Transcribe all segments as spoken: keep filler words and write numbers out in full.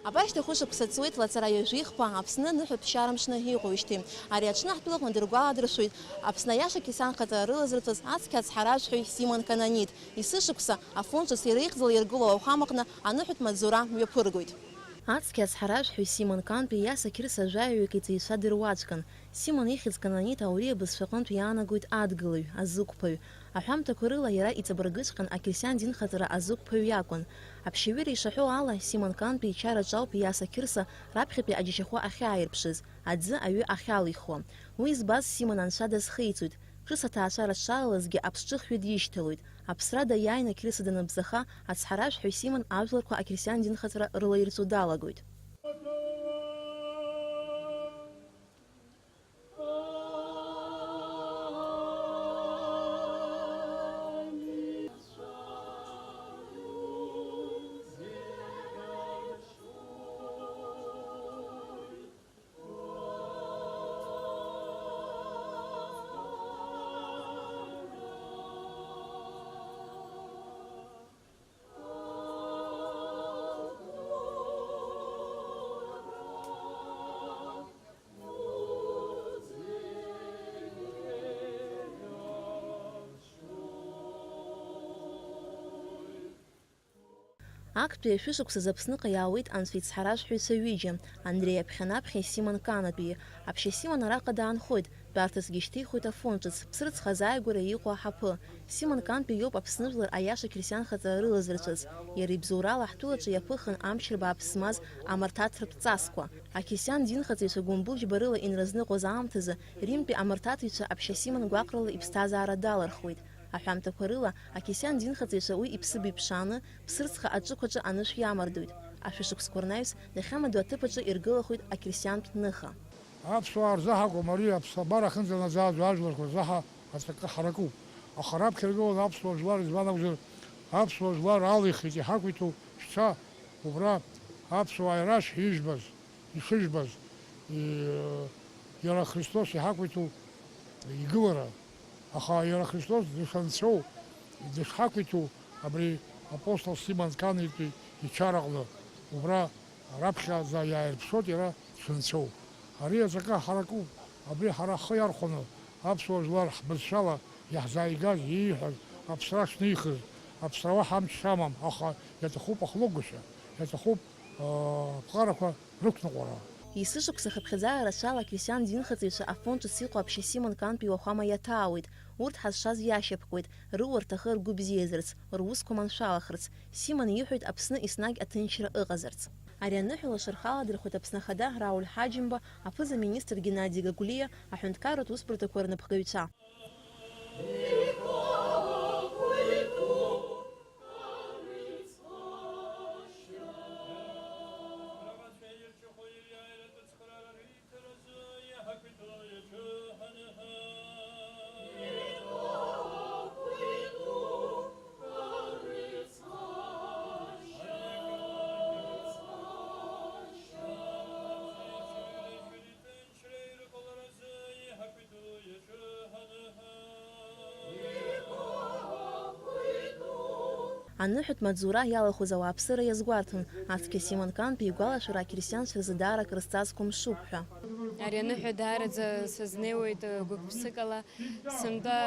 Абар шьҭа хәышықәса ҵуеит лацара ҩажәихԥа Аԥсны аныҳәатә ԥсшьара мшны иҟоуижьҭеи. Ари аҽны ҳтәылаҟны дыргәаладыршәоит Аԥсны аиаша Қьырсиан хаҵара рылазырҵаз ацқьа ацҳаражәҳәаҩ Симон Кананит. Есышықәса Афон ҿыц иара ихьӡала иргылоу ауахәамаҟны аныҳәатә маҵзура мҩаԥыргоит. Ацқьа ацҳаражәҳәаҩ Симон Кантәи Иаса Қьырса жәаҩаҩык иҵаҩцәа дыруаӡәкын. Симон ихьӡ Кананит ауриа бызшәаҟынтә иаанагоит адгылаҩ, азықәԥаҩ. Аҳәамҭақәа рыла иара иҵабыргыҵәҟьан ақьырсиан динхаҵара азықәԥаҩ иакәын. Аԥшьаҩыра ишаҳәо ала, Симон Кантәи ичараҿ ауп Иаса Қьырса раԥхьатәи аџьашьахәы ахьааирԥшыз, аӡы аҩы ахьалихуа. Уи збаз Симон анцәа дазхеиҵоит, ҿыц аҭаацәара дшалалазгьы аԥсҿыхҩы дишьҭалоит. Аԥсрада иааины Қьырса даныбзаха, ацҳаражәҳәаҩ Симон ажәларқәа ақьырсиан динхаҵара рылаирҵо далагоит. Актәи ашәышықәсазы Аԥсныҟа иаауеит анцәа ицҳаражәҳәаҩцәа ҩыџьа, Андреи аԥхьанаԥхьеи Симон Канатәи. Аԥшьа Симон араҟа даанхоит, тәарҭасгьы шьҭихуеит Афон ҿыц, ԥсырӡха азааигәара иҟоу аҳаԥы. Симон Кантәи иоуп Аԥсны жәлар аиаша қьырсианхаҵара рылазырҵәаз. Иара ибзоурала ҳтәылаҿы иаԥыхын амчра бааԥс змаз амарҭаҭратә ҵасқәа. Ақьырсиан динхаҵаҩцәа гәымбылџьбарыла инрызныкъоз аамҭазы, Римтәи амарҭаҭыҩцәа аԥшьа Симон гәаҟрала иԥсҭазаара далырхуеит. Аҳәамҭақәа рыла, ақьырсиан динхаҵаҩцәа уи иԥсыбаҩ ԥшааны, ԥсырӡха аҿықәаҿы анышә иамардоит. Ашәышықәсқәа рнаҩс, дахьамадоу аҭыԥ аҿы иргылахоит ақьырсиантә ныха. Аԥсуаа рзы ҳакәым, ари аԥсабара ахьынӡанаӡааӡо ажәларқәа рзы ҳа-, аҵакы ҳаракуп. Аха раԥхьа иргыланы аԥсуа жәлар, избан акәзар, аԥсуа жәлар алихит иҳақәиҭу шьҭа убра аԥсуаа ирашь ижәбаз, ишыжәбаз, и-, иара Христос иҳақәиҭу игылара. Аха иара Христос дышанцәоу, дышҳақәиҭу абри апостол Симон Канитәи ичараҟны, убра раԥхьаӡа иааирԥшуеит иара дшынцәоу. Ари аҵакы ҳаракуп, абри ҳара ҳхы иархәаны, аԥсуа жәлар ҳбызшәала иаҳзааигаз, ииҳәаз, аԥсра шнихыз, аԥсра уаҳа амч шамам, аха иаҭахуп ахәлыгәышьа, иаҭахуп, аа, аԥҟарақәа рықәныҟәара. Есышықәса хыԥхьаӡара рацәала ақьырсиан динхаҵаҩцәа Афон ҿыц иҟоу аԥшьа Симон Кантәи уахәама иаҭаауеит, урҭ ҳазшаз иашьапкуеит, рыуа рҭахы ргәы бзиазарц, русқәа маншәалахарц. Симон иҳәоит Аԥсны еснагь аҭынчра ыҟазарц. Ари аныҳәа лашархала дырхәеит Аԥсны Ахада Рауль Ҳаџьымба, аԥыза-министр Геннади Гагәлиа, аҳәынҭқарратә усбарҭақәа рнапхгаҩцәа. Аныҳәатә маҵзура иалахәыз ауааԥсыра иазгәарҭон, ацқьа Симон Кантәи игәалашәара ақьырсианцәа рзы даара акрызҵазкуа мшуп ҳәа. Ари аныҳәа даараӡа сазнеиуеит гәык-ԥсыкала, сынтәа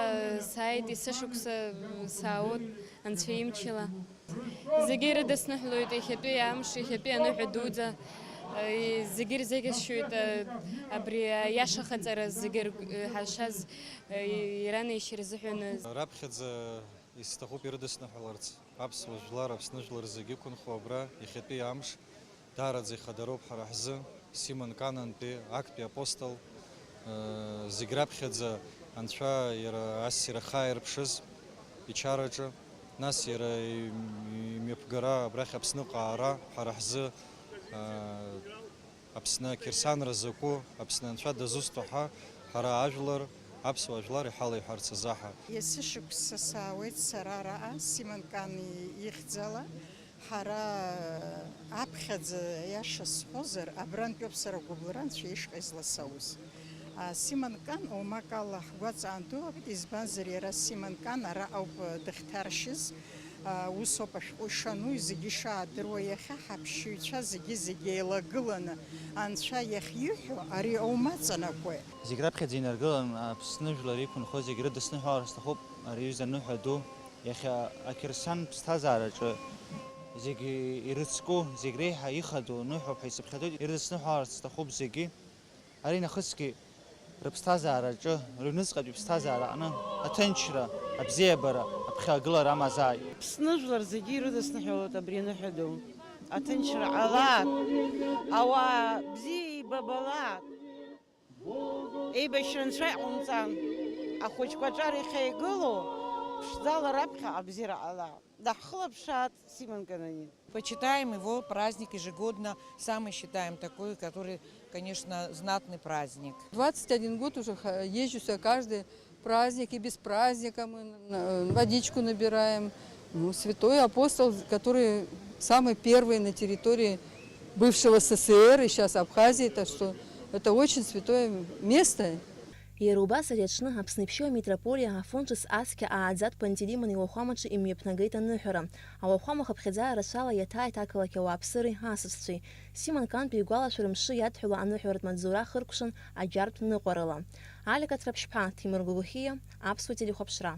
сааит, есышықәса саауеит Анцәа имчала. Зегьы ирыдысныҳәалоит иахьатәи амш, иахьатәи аныҳәа дуӡӡа. Зегьы ирзеиӷьасшьоит абри аиаша хаҵара зегьы ҳазшаз иранеишьа рзыҳәан. Раԥхьаӡа исҭахуп ирыдысныҳәаларц аԥсуа жәлар, Аԥсны жәлар зегьы иқәынхо абра иахьатәи амш. Даараӡа ихадароуп ҳара ҳзы, Симон Канантәи, актәи апостол, э, зегь раԥхьаӡа Анцәа иара ассир ахьааирԥшыз ичараҿы, нас иара им-, имҩаԥгара абрахь Аԥсныҟа аара ҳара ҳзы, э, Аԥсны ақьырсианра закәу, Аԥсны Анцәа дазусҭоу ҳәа, ҳара ажәлар, аԥсуа жәлар иҳалеиҳәарц азы ҳа. Есышықәса саауеит сара араҟа, Симон Кан ихьӡала. Ҳара аԥхьаӡа, иаша сҳәозар, абрантәоуп сара агәыбылра Анцәа ишҟа изласоуз. А, Симон Кан, омак ала, ҳгәаҵа аандулаҟьеит, избанзар, иара Симон Кан араҟа ауп дыхьҭаршьыз. Усоуп ашәҟәы ишану, зегьы ишаадыруа, иахьа ҳаԥшьыҩцәа зегьы-зегьы еилагыланы Анцәа иахьиҳәо ари аума аҵанакуеит. Зегь раԥхьаӡа инаргылан, Аԥсны жәлар иқәынхо зегь рыдысныҳәалар сҭахуп ари аҩыза аныҳәа ду. Иахьа ақьырсиан ԥсҭазаараҿы зегь ирыцку, зегь реиҳа ихадоу ныҳәоуп ҳәа исыԥхьаӡоит, ирыдысныҳәаларц сҭахуп зегьы. Ари нахысгьы рыԥсҭазаараҿы, рыҩныҵҟатәи ԥсҭазаара аҟны аҭынчра, абзиабара, аԥхьагылара амазааит. Аԥсны жәлар зегьы ирыдысныҳәалоит абри аныҳәа ду. Аҭынчра ҟалаат, ауаа бзиа еибабалаат, еибашьра анцәа иҟоумҵан. Ахәыҷқәа аҿар иахьеигылоу ԥшӡала раԥхьа абзиара ҟалаат. Даҳхылаԥшааит Симон Кананин. Почитаем его праздник ежегодно, самый считаем такой, который, конечно, знатный праздник. Двадцать один год уже ха-, езжу сюда каждый праздник, и без праздника мы на-, водичку набираем. Ну, святой апостол, который самый первый на территории бывшего С С С Р и сейчас Абхазии, так что это очень святое место. Иара убас ари аҽны Аԥсны иԥшьоу амитрополиа Афон ҿыц ацқьа ааӡатә Пантелеймон иуахәамаҿы имҩаԥнагеит аныҳәара. Ауахәама хыԥхьаӡара рацәала иаҭааит ақалақь ауааԥсыреи асасцәеи. Симон Кантәи игәалашәара мшы иадҳәалоу аныҳәаратә маҵзура хыркәшан аџьартә ныҟәарала. Алика Ҭраԥшьԥа, Ҭемыр Гогохиа, Аԥсуа телехәаԥшра.